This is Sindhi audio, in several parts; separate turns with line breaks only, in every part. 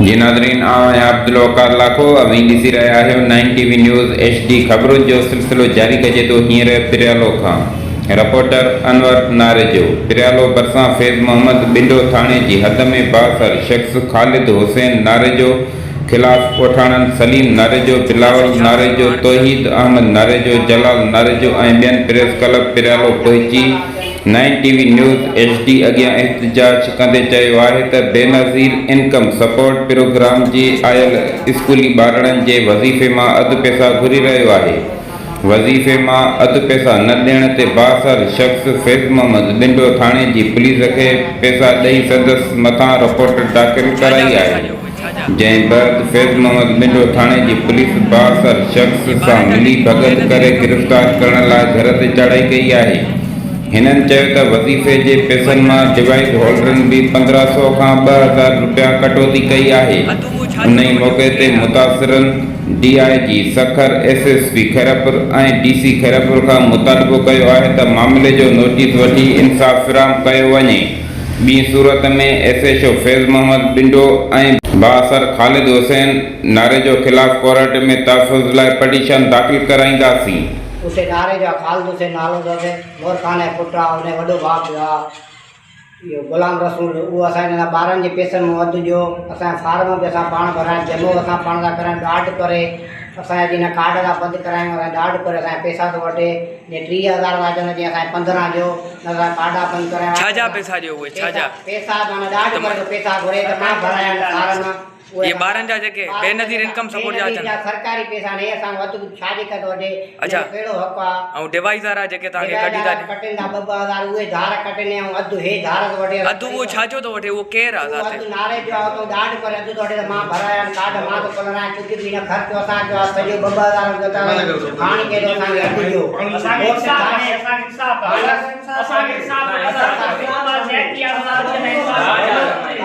جي ناظرين آئون آهيان عبدالوقار لاکو اوهين ڏسي رهيا آهيو nine T V news H D خبرن جو سلسلو جاري ڪجي ٿو هينئر پريالو کان رپورٽر انور ناريجو پريالو ڀرسان فيض محمد ٻنڊو ٿاڻي جي حد ۾ بااثر شخص خالد حسين ناريجو خلاف ڳوٺاڻن سليم ناريجو بلاول ناريجو توحيد احمد ناريجو جلال ناريجو ۽ ٻين پريس ڪلب پريالو پهچي nine T V news H D اڳيان احتجاج ڪندي چيو آهي ته بينظير انڪم سپورٽ پروگرام جي آيل اسڪولي ٻارڙن جي وظيفي مان اڌ پئسا گهري رهيو آهي، وظيفي مان اڌ پئسا نه ڏيڻ تي بااثر شخص فيض محمد ٻنڊو ٿاڻي جي پوليس کي پئسا ڏئي سندس مٿان رپورٽ داخل ڪرائي آهي. جنهن بعد فيض محمد ٻنڊو ٿاڻي جي پوليس بااثر شخص سان ملي ڀڳت ڪري گرفتار ڪرڻ لاء گهر تي چاڙهائي ڪئي آهي. هنن چيو ته وظيفي جي پئسن مان ڊوائيس هولڊرن به 15 سئو کان 2000 رپيا ڪٽوتي ڪئي آهي. انهي موقعي تي متاثرن D I G Sukkur, S S P Khairpur ۽ D C Khairpur کان مطالبو ڪيو آهي ته معاملي جو نوٽيس وٺي انصاف فراهم ڪيو وڃي. ٻي صورت ۾ S H O Faiz Muhammad Bindo ۽ بااثر خالد حسين ناريجو خلاف ڪورٽ ۾ تحفظ لاء پٽيشن داخل ڪرائينداسين.
اتي ناريجو آ خالد حسين نالو اٿس مور خان جو پٽ آ ان جو وڏو ڀاء ٻيو آ اهو غلام رسول اهو اسان جي ٻارن جي پئسن مان اڌ ڏيو اسان جا فارم به اسان پاڻ ڀرايا جمعو اسان پاڻ ٿا ڪرايون ڏاڍ ڪري اسان جا جي هن ڪارڊ ٿا بند ڪرايون اسان ڏاڍ ڪري اسان جا پئسا ٿو وٺي جي 30 هزار ٿا چون جي اسان جا 15 ڏيو نه اسان ڪارڊا بند ڪرايا
ڇا جا پئسا ڏيو اهي ڇا جا؟
پئسا معنيٰ ڏاڍ ڪري ٿو پئسا گهري ته مان ڀرايا آهن فارم
اهي ٻارن جا جيڪي بينظير انڪم سپورٽ جا اچن.
سرڪاري پئسا آهن اهي اسان کان وڌ ڇا جي ڪري ٿو وٺي ان جو ڪهڙو حق آ.
۽ ڊوائيس وارا جيڪي توهان کي ڪڍي ٿا ڏين.
ڪٽين ٿا ٻه ٻه هزار اهي ڌار ڪٽين ۽ اڌ هي ڌار ٿو وٺي.
اڌ اهو ڇا جو ٿو وٺي اهو ڪير آ
اهو اڌ ناري جو آ اتو ڏاڍ ڪري اڌ ٿو وٺي ته مان ڀرايا آهن ڪارڊ مان ٿو کولرايان ڪجهه به نه خرچ اسان جو آ سڄو ٻه ٻه هزار رپيو ٿا هاڻ ڪهڙو اسان کي اڌ ڏيو.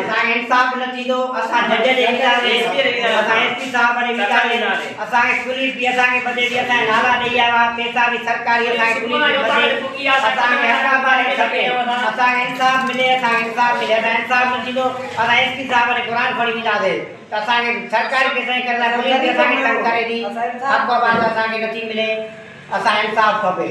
اسان کي انصاف نه ٿيندو اسان جج ڏي وينداسين اسان ايس پي صاحب ڏي وينداسين اسان کي پوليس به اسان کي ٻڌي ٿي اسان جا نالا ڏئي آيو آهي پئسا به سرڪاري اسان کي پوليس به ٻڌي اسان کي حق آبادي کپي اسان کي انصاف ملي اسان کي انصاف ملي اسان انصاف نه ٿيندو اسان ايس پي صاحب ڏي قرآن کڻي وينداسين ته اسان کي سرڪاري پئسا جي ڪري پوليس به اسان کي تنگ ڪري ٿي حق آباد اسان کي نٿي ملي اسان انصاف کپي.